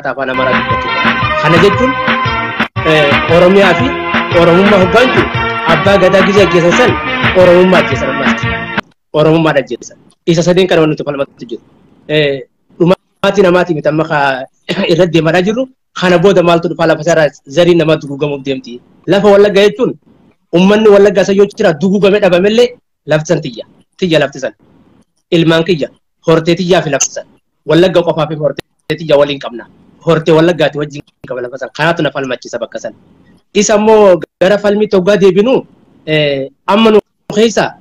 Afaan Amaaraa dubbatu. Kana jechuun Oromiyaa fi Oromummaa hoggaanchu abbaa gadaa gizee ajjeesan san Oromummaa ajjeesan ammas. Oromummaa ajjeesan. Isa sadeen kana wanti falmatu jiru. Dhumaatii namaatii miti amma irratti deemaa jirru. Kana booda maaltu dhufa lafa isaarraa zarii namaa duguugamuuf deemti. Lafa Wallaggaa jechuun uummanni Wallaggaa isa yoo jira duguugamee dhabamellee lafti san tiyya. Tiyya lafti san. Ilmaan kiyya hortee tiyyaa fi lafti san. Wallagga qofaa fi hortee tiyya waliin qabna. Hortee Wallaggaati wajjin qaba lafa san. Kanaatu na falmachiisa bakka san. Isa immoo gara falmii toggaa deebinu amma nu keessa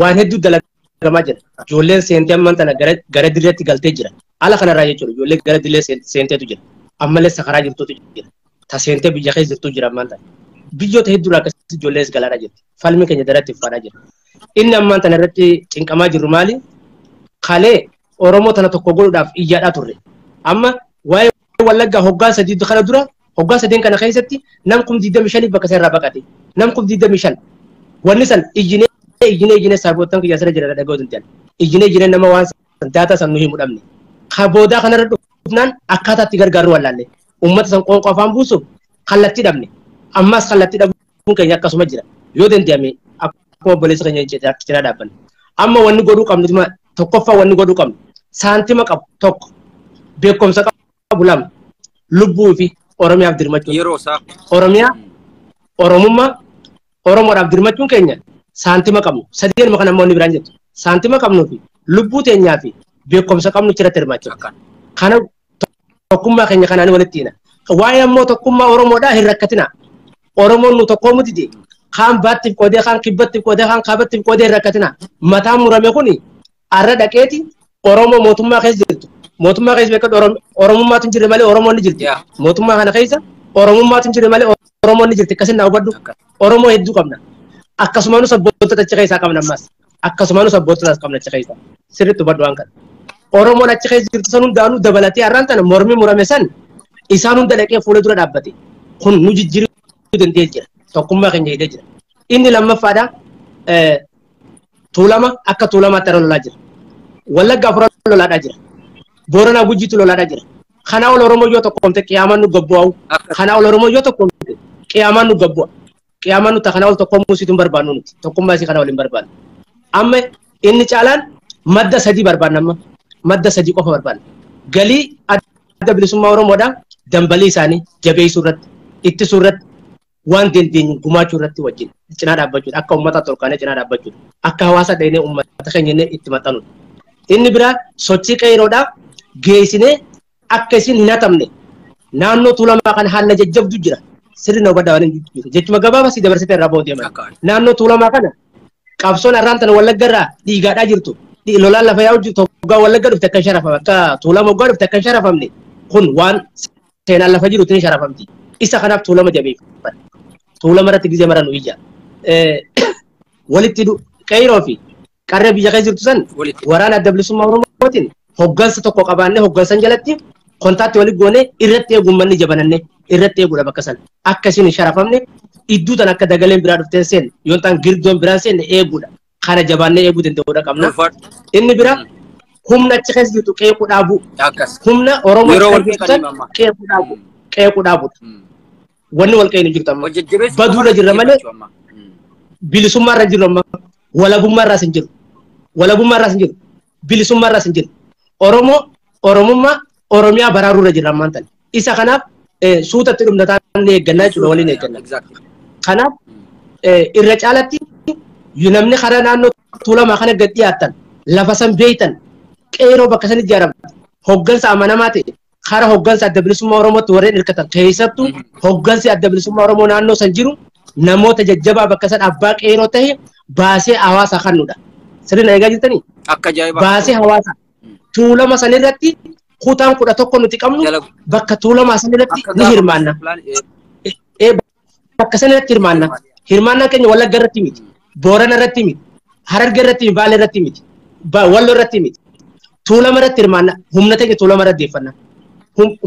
waan hedduu dalagamaa jira. Ijoolleen seentee ammaan tana gara dirreetti galtee jira. Ala kanarraa jechuudha ijoollee gara dirree seenteetu jira. Ammallee sakaraa jirtutu jira. Ta seentee biyya keessa jirtu jira ammaan tana. Biyyoota hedduun akkasii ijoollees galaadhaa jirti. Falmi keenya daratti uffaadhaa jira. Inni ammaan tana irratti cinqamaa jirru maali? Kalee Oromoo tana tokko godhuudhaaf iyyaadhaa turre. Amma waa'ee Wallaggaa hoggaa sadii kana dura hoggaa sadeen kana keessatti nam 25,000 bakka isa irraa baqate. Nam 25,000. Wanni san iyyinee iyyinee iyyinee saarboottan kiyya asirra jira dhaga'uu danda'an. Iyyinee iyyinee nama waan san daataa san nu himu dhabne. Ka boodaa kanarra dhufnaan akkaataa itti gargaarru wallaalle. Uummata san qoonqoo afaan buusuuf kallattii dhabne. Ammas kallattii dhabuun keenya akkasuma jira. Yoo danda'ame akkuma obboleessa keenya cinaa dhaabbanne. Amma wanni godhuu qabnu tokkoffaa wanni godhuu qabnu saantima qabu tokko beekumsa qabu lama lubbuu fi Oromiyaaf dirmachuun. Yeroo isaa. Oromiyaa Oromummaa Oromoodhaaf dirmachuun keenya saantima qabnu sadeenuma kana immoo inni biraan jettu saantima qabnuu fi lubbuu teenyaa fi beekumsa qabnu achirratti hirmaachuu. Kana tokkummaa keenya kanaan walitti hina. Waa'ee ammoo tokkummaa Oromoodhaa hin rakkatina. Oromoon nu tokkoomu dide kaan baattiif qoodee kaan kibbattiif qoodee kaan kaabattiif qoodee hin rakkatina. Mataan murame kuni arra dhaqeeti Oromoo mootummaa keessa jirtu. Mootummaa keessa beekadhu Oromummaatu hin jirre malee Oromoon ni jirti. Mootummaa kana keessa Oromummaatu hin jirre malee Oromoon ni jirti. Akkasin naa hubadhu. Oromoo hedduu qabna. Akkasumaanuu sabboontota achi keessaa qabna ammas. Akkasumaanuu sabboontota qabna achi keessaa. Sirriitti hubadhu waan kana. Oromoon achi keessa jirtu san hundaanuu dabalatee har'aan tana mormi murame san isaan hunda dhaqee fuula dura dhaabbate. Kun nu jijjiiruu danda'ee jira. Tokkummaa keenya hidhee jira. Inni lammaffaadha Tuulama akka Tuulamaatti irra lolaa jira. Wallagga afuran lolaadhaa jira. Booranaa Gujiitu lolaadhaa jira. Kanaa ol Oromoo yoo tokkoomte qiyaamaan nu gabbu'awu. Kanaa ol Oromoo yoo tokkoomte qiyaamaan nu gabbu'a. Qiyaamaan nuti kanaa ol tokkoomuu isiitu hin barbaannu nuti. Tokkummaa isii kanaa ol hin barbaannu. Amma inni caalaan madda sadii barbaanna amma. Madda sadii qofa barbaanna. Galii adda bilisummaa Oromoodhaa dambalii isaanii jabeessuu irratti, ittisuu irratti, waan dandeenyu gumaachuu irratti wajjin cinaa dhaabbachuudha. Akka uummataatti ol kaanee cinaa dhaabbachuudha. Akka hawaasa dhaqnee uummata keenya itti maxxanudha. Inni biraa sochii qeeroodhaa geessinee akka isin hin hatamne naannoo Tuulamaa kana haala jajjabdu jira. Sirri na hubadhaa waan hin jiru. Jechuma gabaabaa si dabarsitee irraa ba'uu deeman. Naannoo Tuulamaa kana qabsoon har'aan tana Wallagga irraa dhiigaadhaa jirtu. Lolaan lafa yaa'u jirtu hoggaa Wallagga dhufte akka hin sharafamne akka Tuulama hoggaa dhufte akka hin sharafamne kun waan seenaan lafa jirutti ni sharafamti. Isa kanaaf Tuulama jabeeffadha. Tuulama irratti gizee mara nu iyya. Walitti qeeroo fi qarree biyya keessa jirtu san waraana adda bilisummaa Oromootiin hoggansa tokko qabaannee hoggansan jalatti kontaatti walitti goonee irratti eeguu manni jabanannee irratti eeguudha bakka san. Akka isin hin sharafamne iddoo tan akka dagaleen biraa dhufteen seenne yoo ta'an girdoon biraan seenne eeguudha. Kana jabaannee eeguu danda'uudha qabna. Inni biraa humna achi keessa jirtu qeequu dhaabuu. Humna Oromoo achi keessa jirtu san qeequu dhaabu. Qeequu dhaabuudha. Wanni wal qeenu jirtu amma. Baduurra jirra malee bilisummaa irra jirru amma. Walabummaa irraas hin jiru. Walabummaa irraas hin jiru. Bilisummaa irraas hin jiru. Oromoo, Oromummaa, Oromiyaa baraaruu irra jirra ammaan tana. Isa kanaaf suutatti dhumna taanee eeggannaa jechuudha waliin eegganna. Kanaaf irra caalatti namni karaa naannoo Tuulamaa kana gad dhiyaatan lafa san beeytan qeeroo bakka san ijaaramte hoggansa amanamaa ta'e karaa hoggansa adda bilisummaa Oromootti warreen hirkatan keessattuu hoggansi adda bilisummaa Oromoo naannoo san jiru namoota jajjabaa bakka san abbaa qeeroo ta'e baasee hawaasa kannudha. Sirri na eegaa jirtanii? Akka ajaa'ibaa. Baasee hawaasa Tuulama san irratti kutaan 11 nuti qabnu bakka Tuulamaa san irratti ni hirmaanna. Bakka san irratti hirmaanna. Hirmaannaan keenya Wallagga irratti miti. Boorana irratti miti. Hararge irratti miti. Baale irratti miti. Walloo irratti miti. Tuulama irratti hirmaanna. Humna teenya Tuulama irratti deeffanna.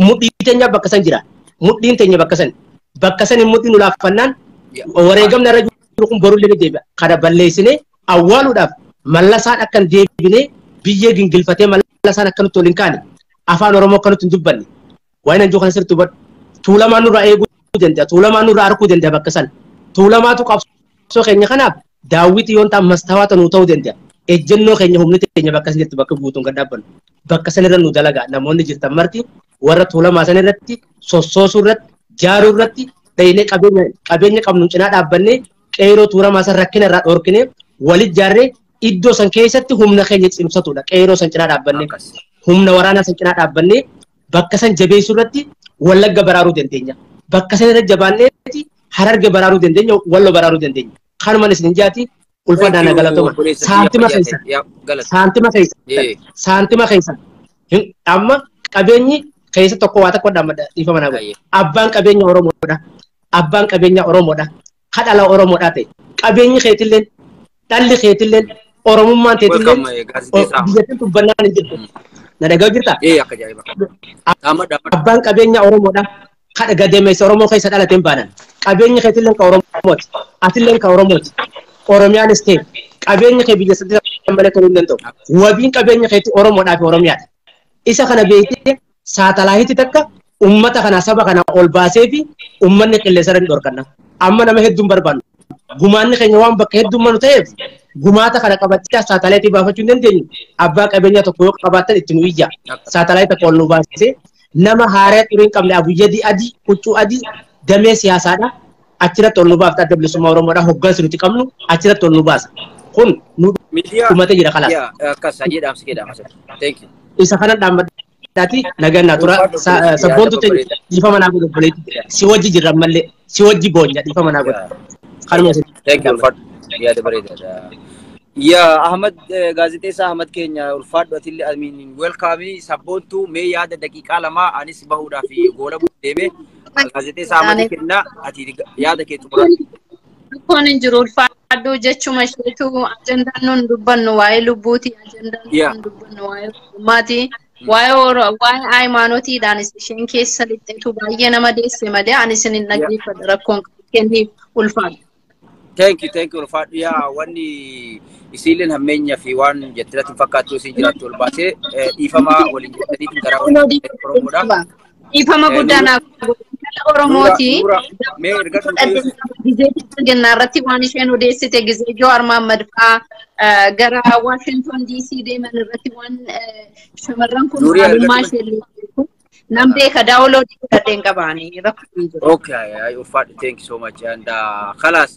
Mudhii teenya bakka san jira. Mudhiin teenya bakka san. Bakka san mudhiin nu laaffannaan wareegamni irra jiru kun borullee ni deebi'a. Kana balleessinee awwaaluudhaaf mallasaan akka hin deebinee biyyee gingilfatee mallasaan akka nutti ol hin kaane afaan Oromoo akka nutti hin dubbanne Waan anjoo kana sirriitti hubadhu. Tuulamaan nurraa eeguu danda'a. Tuulamaan nurraa arguu danda'a bakka sana. Tuulamaatu qabsoo keenya kanaaf daawwitii yoon ta'an mastaawaa ta'uu ta'uu danda'a. Ejjennoo keenya humni keenya bakka san jirtu bakka guutuun kan dhaabbannu. Bakka sanirra nu dalagaa namoonni jirtan marti warra tuulamaa san irratti sossoosuu irratti jaaruu irratti dhahinee qabeenya qabnu cinaa dhaabbannee qeeroo tuulamaa san rakkina irraa dhorkinee walit jaarree iddoo san keessatti humna keenya cimsatudha. Qeeroo san cinaa dhaabbannee humna waraanaa san cinaa dhaabbannee bakka san jabeessuu irratti Wallagga baraaruu dandeenya. Bakka san irra jabaanneeti Hararge baraaruu dandeenya, Wallo baraaruu dandeenya. Kanumaan isin jaati ulfaadhaan na galatoma. Saantima keessan. Saantima keessan. Saantima keessan. Amma qabeenyi keessa tokko waa tokko dhiifama naa godha. Abbaan qabeenya Oromoodha. Abbaan qabeenya Oromoodha. Kadhala Oromoodha ta'e. Qabeenyi keetilleen dhalli keetilleen Oromummaan teetilleen biyyattiin dubbannaan hin jirtu. Na dhagaa jirtaa? Abbaan qabeenya Oromoodha. Kadha gadeemeessa Oromoo keessa dhalateen baanan. Qabeenyi keetilleen ka Oromooti. Atilleen ka Oromooti. Oromiyaanis ta'e qabeenyi kee biyya sadii malee ta'uu hin danda'u. Wabiin qabeenya keetii Oromoodhaa fi Oromiyaadha. Isa kana beektee saatalaayitii takka uummata kana saba kana ol baasee fi uummanni qilleensa irra ni dhorkanna. Amma nama hedduun barbaannu. Gumaanni keenya waan bakka hedduun manu ta'eef gumaata kana qabachaa saatalaayitii baafachuu hin dandeenyu. Abbaa qabeenyaa tokko yoo qabaattan itti nu iyya. Saatalaayitii tokko ol nu baasee nama haaraa xurii hin qabne abuyyadii adii huccuu adii damee siyaasaadha. Achirratti ol nu baafta adda bilisummaa Oromoodha. Hoggansi nuti qabnu achirratti ol nu baasa. Kun nu dhumate jira kalaas. Isa kana dhaabbadhaati nagaan naa tura. Sabboontu dhiifama naa godhu obboleetti. Si wajji jirra ammallee si wajji boonya dhiifama naa godhu. Kanuma isin. Thank you ulfaadhu. Yaada bareedaadha. Yaa Ahmad gaazexeessaa Ahmad keenya ulfaadhu atillee I mean welcome sabboontu mee yaada daqiiqaa lama anis bahuudhaaf goola deeme gaazexeessaa Ahmad kenna ati yaada kee xumura. Rakkoon hin jiru ulfaadhu jechuma isheetu ajandaan nun dubbannu waa'ee lubbuuti ajandaan nun dubbannu waa'ee oromummaati waa'ee hayimaanotiidhaan isheen keessa lixxeetu baay'ee nama deesse malee ani isin hin dhaggeeffadha rakkoon kenniif ulfaadhu. Thank you ulfaadhu. Yaa wanni isiilleen hammeenya fi waan jettirratti hin fakkaattu isiin jiraattu ol baasee dhiifama waliin jettaniitiin karaa waliin Oromoodha. Dhiifama guddaa naaf Oromooti. Gizee irratti waan isheen odeessite gizee Jawaar Mohammad fa'aa gara Washington DC deeman irratti waan shamarran kun maalummaa ishee nam beeka daawuloodii fudhadheen qabaanii rakkoo hin jiru. Okay, ulfaadhu thank you so much and khalaas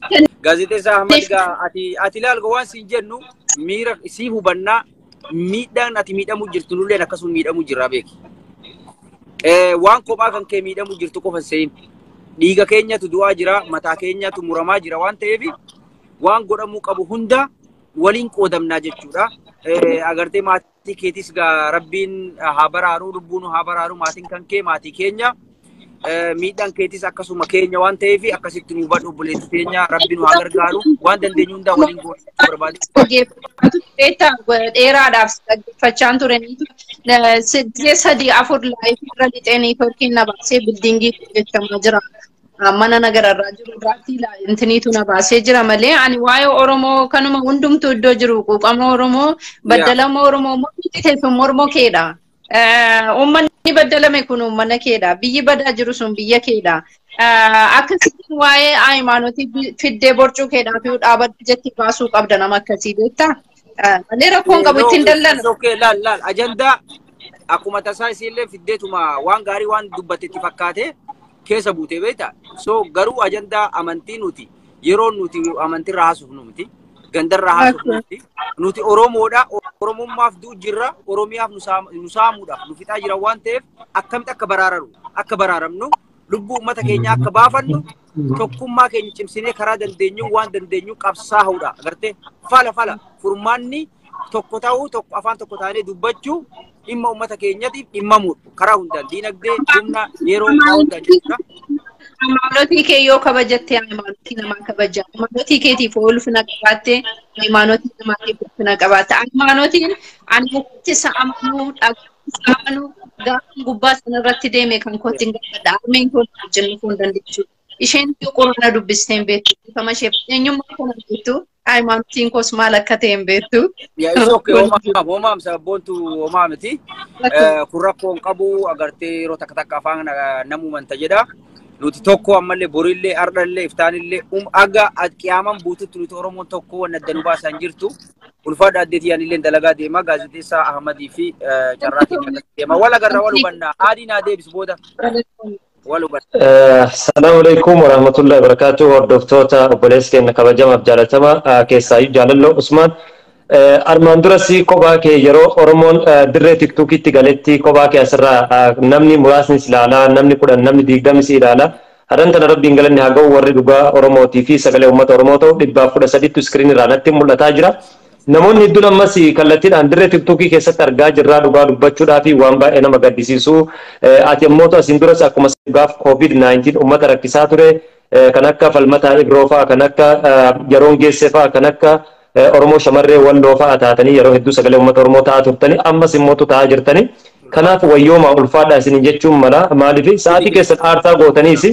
gaazexeessaa Ahmad gaa ati ilaal waan siin jennu miira sii hubannaa miidhaan ati miidhamuu jirtu nulleen akkasuma miidhamuu jirra beeki. Waan kophaa kan kee miidhamuu jirtu qofa hin se'in. Dhiiga keenyatu du'aa jira, mataa keenyatu muramaa jira waan ta'eef waan godhamuu qabu hunda waliin qoodamnaa jechuudha. Agartee maatii keetis gaa rabbiin haa baraaru, lubbuun haa baraaru, maatiin kan kee maatii keenya. Miidhaan keetis akkasuma keenya waan ta'eef akkasitti nu hubadhu obboleettii keenya rabbiin haa gargaaru waan dandeenyu hundaa waliin goonuu barbaade. Dheeraadhaaf dhaggeeffachaan ture. Gizee 3-4 laayifii irra lixee neetworkiin na baasee bildiingii hojjetamaa jira. Mana nagararraa jiru irraatti intiniitu na baasee jira malee ani waa'ee Oromoo kanuma hundumtuu iddoo jiru quuqama Oromoo baddalama Oromoo mormi teessuma Oromoo keedha. Uummanni baddalame kun uummata keedha. Biyyi badaa jiru sun biyya keedha. Akkasitti waa'ee hayimaanotii fiddee borcuu keedhaa fi dhaabadhu jetti baasuu qabda nama akkasii beektaa? Malee rakkoon qabu ittiin daldala. Okay, laal laal ajandaa akkuma tasaa isiillee fiddeetuma waan gaarii waan dubbatetti fakkaate keessa buutee beektaa? So garuu ajandaa amantii nuti yeroo nuti amantiirraa haasofnu miti. Gandarraa haasofnu miti. Nuti Oromoodha. Oromummaaf du'u jirra. Oromiyaaf nu saamuudhaaf nu fixaa jira waan ta'eef akkamitti akka baraararu akka baraaramnu lubbuu uummata keenyaa akka baafannu tokkummaa keenya cimsinee karaa dandeenyu waan dandeenyu qabsaa'uudha. Agartee fala fala furmaanni tokko ta'uu tokko afaan tokko taanee dubbachuu dhimma uummata keenyatiif dhimmamuudha. Karaa hundaan diinagdee humna yeroo karaa hundaan jechuudha. Hayimaanotii kee yoo kabajatte hayimaanotii namaa kabaja. Hayimaanotii keetiif ulfina qabaatte hayimaanotii namaatiif ulfina qabaatte. Hayimaanotiin ani mukti isa amanuu dhagaa isa amanuu gaafa gubbaa sanarratti deeme kan kootti hin gabbadha. Harmeen koo wajjin dhufuu hin dandeessu. Isheen yoo quraana dubbistee hin beektu. Dhiifama ishee eenyummaa kana beektu. Haayimaanutiin koos maal akka ta'e hin beektu. Yaa it's okay, homaam sabboontu homaa miti. Kun rakkoo hin qabu, agartee yeroo takka takka afaan namumanta jedha. Nuti tokko ammallee borillee ardhallee iftaanillee aga qiyaaman buututti nuti Oromoon tokko wanna adda nu baasan jirtu. Ulfaadha addeetii yaanillee dalagaa deema gaazexeessaa Ahmadii fi carraa keenya deema. Wal agarra wal hubanna. Aadii naa deebisu booda. Wal hubanna. Salaamu alaikum warahmatullahi wabarakatuh. Hordoftoota obboleessa keenya kabajamaaf jaalatama keessaayyuu jaalalloo Usmaan. Armaan duras kophaa kee yeroo Oromoon dirree tiktokitti galetti kophaa kee asirraa namni muraasni si ilaalaa, namni 10, namni 20 si ilaala. Hadan tana rabbiin galanni haa ga'u warri dhugaa Oromootii fi sagalee uummata Oromoo ta'u 113 iskiriin irraa natti mul'ataa jira. Namoonni hedduun ammas kallattiidhaan dirree tiktookii keessatti argaa jirraa dhugaa dubbachuudhaa fi waan baay'ee nama gaddisiisu. Ati ammoo asiin duras akkuma gaaf COVID-19 uummata rakkisaa ture kan akka Falmataa Ibroo fa'aa, kan akka Yeroon Geessee fa'aa, kan akka Oromoo shamarree Walloo fa'aa taatanii yeroo hedduu sagalee uummata Oromoo ta'aa turtanii ammas immoo ta'aa jirtanii. Kanaaf wayyoomaa ulfaadhaa isiniin jechuun mala maaliif sa'aatii keessan aarsaa gootaniis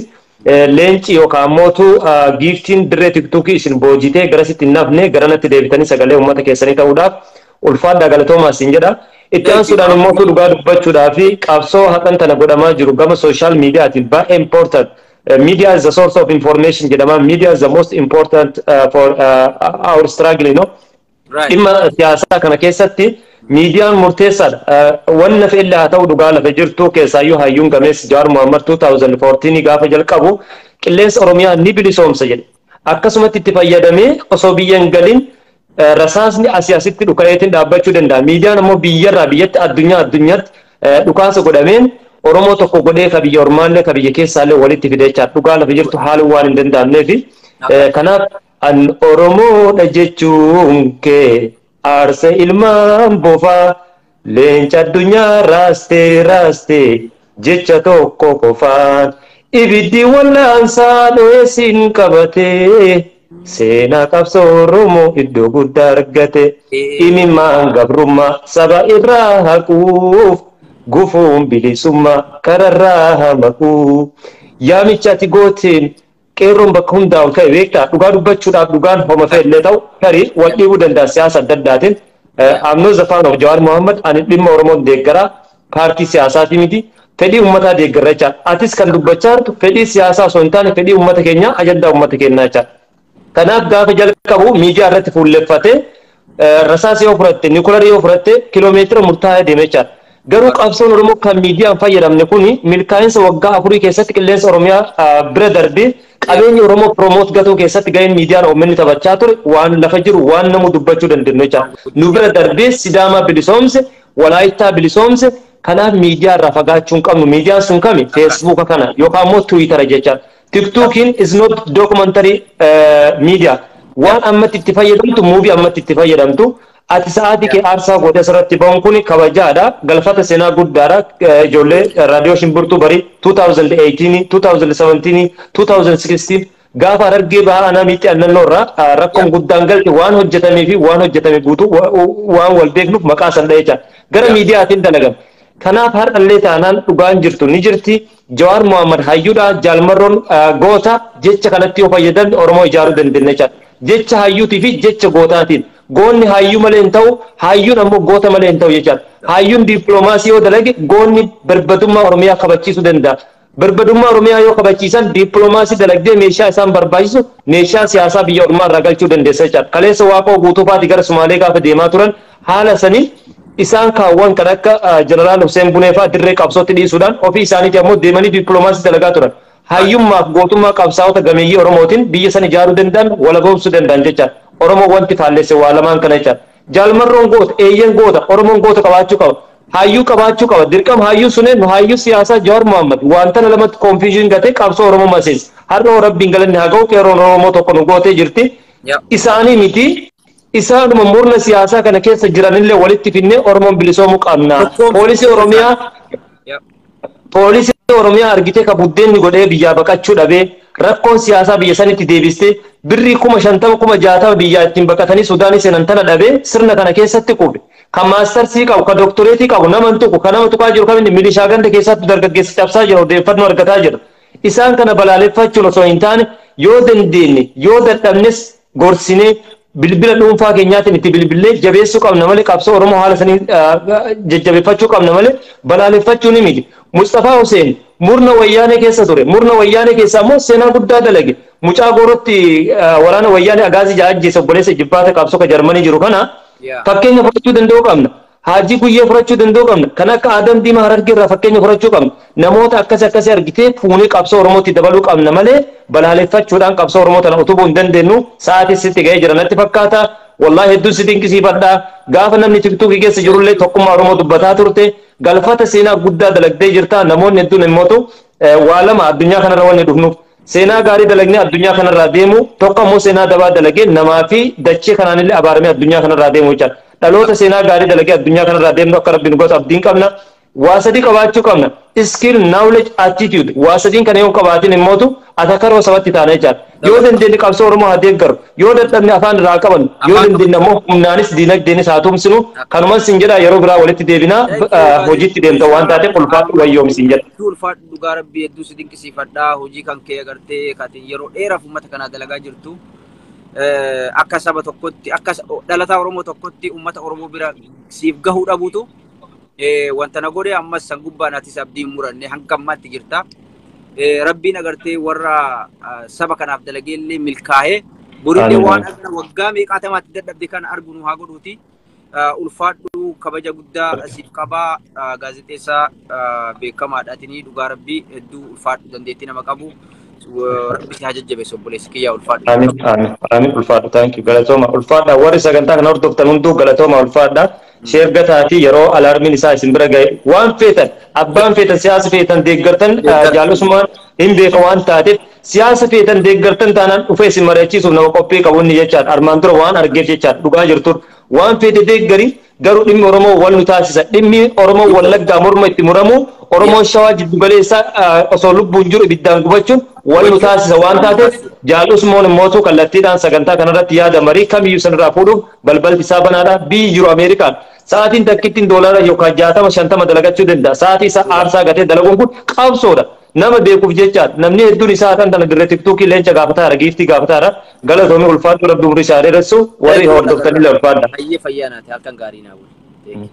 leenci yookaan mootu giiftiin dirree tiktookii isin boojitee garasitti hin nafne garanatti deebitanii sagalee uummata keessanii ta'uudhaaf ulfaadhaa galatoomaa isin jedha. Itti aansuudhaan immoo dhugaa dubbachuudhaa fi qabsoo haqan tana godhamaa jiru gama sooshaal miidiyaatiin baay'ee important. Media is the source of information jedhama. Media is the most important for our struggle, you know. Dhimma siyaasaa kana keessatti miidiyaan murteessaadha. Wanna fe'illee haa ta'u dhugaa lafa jirtu keessaayyuu hayyuun gameessi Jawaar Mohammad 2014 gaafa jalqabu qilleensa Oromiyaa ni bilisoomsa jedhe. Akkasumatti itti fayyadamee osoo biyya hin galin rasaasni asii asitti dhuka'eetiin dhaabbachuu danda'a. Miidiyaan ammoo biyyarraa biyyatti addunyaa addunyaatti dhukaasa godhameen Oromoo tokko godhee ka biyya ormaallee ka biyya keessaallee walitti fidee jechaadha. Dhugaa lafa jirtu haaluu waan hin danda'amneefi. Kanaaf an Oromoodha jechuun kee aarsa ilmaan bofaa leenca addunyaa raastee raastee jecha tokko qofaan ibiddi wallaansaa dho'eessin qabatee seenaa qabsoo Oromoo iddoo guddaa argate imimmaan gabrummaa saba irraa haquuf gufuun bilisummaa kararraa hamaquu yaamicha ati gooteen qeerroon bakka hundaa ol ka'e beektaa dhugaa dubbachuudhaaf dhugaan homa fe'ellee ta'u tarii wal dhiibuu danda'a siyaasa adda addaatiin. I'm not the fan of Jawaar Mohammad, ani dhimma Oromoon deeggaraa paartii siyaasaatii miti fedhii uummataa deeggarra jechaadha. Atis kan dubbachaa jirtu fedhii siyaasaa osoo hin taane fedhii uummata keenyaa ajandaa uummata keenyaa jechaadha. Kanaaf gaafa jalqabu miidiyaa irratti fuulleffatee rasaasa yoo fudhatte niikularii yoo fudhatte kiloomeetira murtaa'aa deeme jechaadha. Garuu qabsoon Oromoo kan miidiyaan fayyadamne kuni milkaa'insa waggaa 4 keessatti qilleensa Oromiyaa bira darbee qabeenya Oromoo promoot gatuu keessatti gaheen miidiyaan OMN taphachaa ture waan lafa jiru waan namu dubbachuu dandeenyu jechaadha. Nu bira darbee Sidaamaa bilisoomse, Walaayittaa bilisoomse, kanaaf miidiyaa irraa fagaachuu hin qabnu. Miidiyaan sun kami? Feesbuuka kana yookaan immoo Tiwiitara jechaadha. Tiktookiin is not documentary media. Waan ammatti itti fayyadamtu, muuvii ammatti itti fayyadamtu. Ati sa'aatii kee aarsaa gootee asirratti ba'uun kun kabajaadha. Galfata seenaa guddaadha. Ijoollee raadiyoo Shimbirtuu barii 2018, 2017, 2016 gaafa Harargee bahaa aanaa miixii annannoo irraa rakkoon guddaan galte waan hojjetamee fi waan hojjetame guutuu waan wal beeknuuf maqaa san dha'ee jira. Gara miidiyaatiin dalagame. Kanaaf har'allee taanaan dhugaan jirtu ni jirti. Jawaar Mohammad hayyuudha. Jaalmarroon goota jecha kanatti yoo fayyadamne Oromoo ijaaruu dandeenya jechaadha. Jecha hayyuutii fi jecha gootaatiin. Goonni hayyuu malee hin ta'u, hayyuun ammoo goota malee hin ta'u jechaadha. Hayyuun dippiloomaasii yoo dalage goonni barbadummaa Oromiyaa kabachiisuu danda'a. Barbadummaa Oromiyaa yoo kabachiisan dippiloomaasii dalagdee meeshaa isaan barbaachisu meeshaa siyaasaa biyya ormaa irraa galchuu dandeessa jechaadha. Kaleessa Waaqoo guutuu fa'aati gara Sumaalee gaafa deemaa turan haala sanii isaan kaawwan kan akka Jeneraal Hussein Bunee fa'aa dirree qabsootti dhiisuudhaan ofii isaaniitii ammoo deemanii dippiloomaasii dalagaa turan. Hayyummaaf gootummaa qabsaa'ota gameeyyii Oromootiin biyya san ijaaruu danda'an walagoomsuu danda'an jechaadha. Oromoo wanti faallesse waa lamaan kana jechaadha. Jaalmarroon goota, eeyyan goota, Oromoon goota qabaachuu qaba. Hayyuu qabaachuu qaba. Dirqama hayyuu suneen hayyuu siyaasaa Jawaar Mohammad wanta lamatti confusion gatee qabsoo Oromoo maseessa. Har'a Rabbiin galanni haa ga'u qeerroon Oromoo tokko nu gootee jirti. Isaanii miti isaanuma murna siyaasaa kana keessa jiranillee walitti finnee Oromoon bilisoomuu qabna. Poolisii Oromiyaa argitee ka buddeenni godhee biyyaa baqachuu dhabee rakkoon siyaasaa biyya sanitti deebistee birrii 50,000 60,000 biyyaa ittiin baqatanii Sudaanii seenan tana dhabee sirna kana keessatti quube. Kan maastarsii qabu, kan doktoreetii qabu, nama hin tuqu, kan nama tuqaa jiru kam inni milishaa ganda keessatti dargaggeessa cabsaa jira, odeeffannoo argataa jira. Isaan kana balaaleffachuun osoo hin taane yoo dandeenye yoo dadhabnes gorsinee Bilbila dhuunfaa keenyaatiin itti bilbilee jabeessuu qabna malee qabsoo Oromoo haala sanii jajjabeeffachuu qabna malee balaaleffachuu ni miti. Mustafaa Hussein murna wayyaanee keessa ture. Murna wayyaanee keessa immoo seenaa guddaa dalage. Mucaa goorotti waraana wayyaanee Agaazii ajjeese obboleessa Jibbaata qabsoo ka Jarmanii jiru kana fakkeenya fudhachuu danda'uu qabna. Haajii Guyyee fudhachuu danda'uu qabna. Kan akka Adam Diimaa Harargee irraa fakkeenya fudhachuu qabna. Namoota akkas akkasii argitee fuunee qabsoo Oromootti dabaluu qabna malee balaaleffachuudhaan qabsoo Oromoo tana utubuu hin dandeenyu. Sa'aatii sitti ga'ee jira natti fakkaata. Wallaahi hedduu si dinqisiifadha. Gaafa namni tiktookii keessa jirullee tokkummaa Oromoo dubbataa turte. Galfata seenaa guddaa dalagdee jirta. Namoonni hedduun immoo waa lama addunyaa kanarra wanni dhufnuuf. Seenaa gaarii dalagnee addunyaa kanarraa deemu tokko immoo seenaa dabaa dalagee namaa fi dachee kanaanillee abaaramee addunyaa kanarraa deemu jechaadha. Dhaloota seenaa gaarii dalagee addunyaa kanarraa deemnu akka rabbiin godhu abdiin qabna. Waa sadii qabaachuu qabna. Skill, knowledge, attitude. Waa sadiin kana yoo qabaatin immootu atakaroo sabatti taana jechaadha. Yoo dandeenye qabsoo Oromoo haa deeggaru. Yoo dadhabne afaan irraa qaban. Yoo dandeenye immoo humnaanis diinagdeenis haa tumsinu. Kanuman sin jedha yeroo biraa walitti deebinaa hojiitti deemta waan taateef ulfaadhu wayyoom sin jedha. Ulfaadhu dhugaa rabbii hedduu si dinqisiifadha. Hojii kan kee agartee katiin yeroo dheeraaf uummata kanaa dalagaa jirtu. Akka saba tokkotti akka dhalataa Oromoo tokkotti uummata Oromoo bira siif gahuu dhabuutu wanta na godhe ammas san gubbaan atis abdii hin muranne hanga ammaatti jirta. Rabbiin agartee warra saba kanaaf dalageellee milkaa'ee borillee waan akka waggaa meeqaatamaatti dadhabde kana argu nu haa godhuuti. Ulfaadhu kabaja guddaa siif qabaa gaazexeessaa beekamaadhaatinii dhugaa rabbii hedduu ulfaadhu dandeettii nama qabu. Rabbi si haa jajjabeessu obboleessi kiyyaa ulfaadhu. Amiin amiin amiin ulfaadhu thank you galatooma ulfaadha warri sagantaa kana hordoftan hunduu galatooma ulfaadha. Sheer gataatii yeroo alaarmiin isaa isin bira ga'e waan feetan abbaan feetan siyaasa feetan deeggartan jaalusummaan hin beeka waan taateef siyaasa feetan deeggartan taanaan dhufee isin mari'achiisuuf nama qophii qabu inni jechaadha. Armaan dura waan argeef jechaadha dhugaa jirtur waan feete deeggari garuu dhimmi Oromoo wal nu taasisa. Dhimmi Oromoo Wallaggaa morma itti muramu Oromoo Shawaa jiddu galeessa osoo lubbuun jiru ibiddaan gubachuun wal nu taasisa waan taateef jaalusmoon immootu kallattiidhaan sagantaa kanarratti yaada marii kamiyyuu sanirraa fuudhuuf balballi isaa banaadha. Biyyi jiru Ameerikaan sa'aatiin takkittiin doolaara yookaan 60 50 dalagachuu danda'a. Sa'aatii isaa aarsaa gatee dalaguun kun qabsoodha. Nama beekuuf jechaadha. Namni hedduun isaa hatan tana dirree tiktookii leenca gaafataara giiftii gaafataara galatoomii ulfaadhu rabbi umurii isaa dheeressu warri hordoftanillee ulfaadha. Hayyee fayyaa naati halkan gaarii naa wali.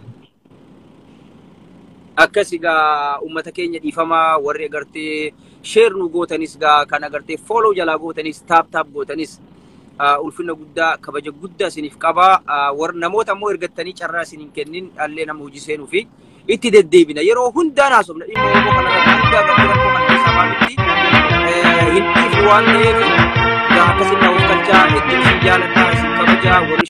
Akkas egaa uummata keenya dhiifamaa warri agartee sheer nu gootanis gaa kan agartee follow jalaa gootanis taap taap gootanis ulfina guddaa kabaja guddaa isiniif qabaa. Warra namoota ammoo ergattanii carraa isiniin kennin dhallee nama hojii seenuu fi itti deddeebina yeroo hundaan haasofna dhimma Oromoo kanarratti hanga agartee rakkoo kana keessaa baanutti hin dhiifnu waan ta'eef akkasiin na of galchaa hedduu isin jaaladhaa isin kabajaa warri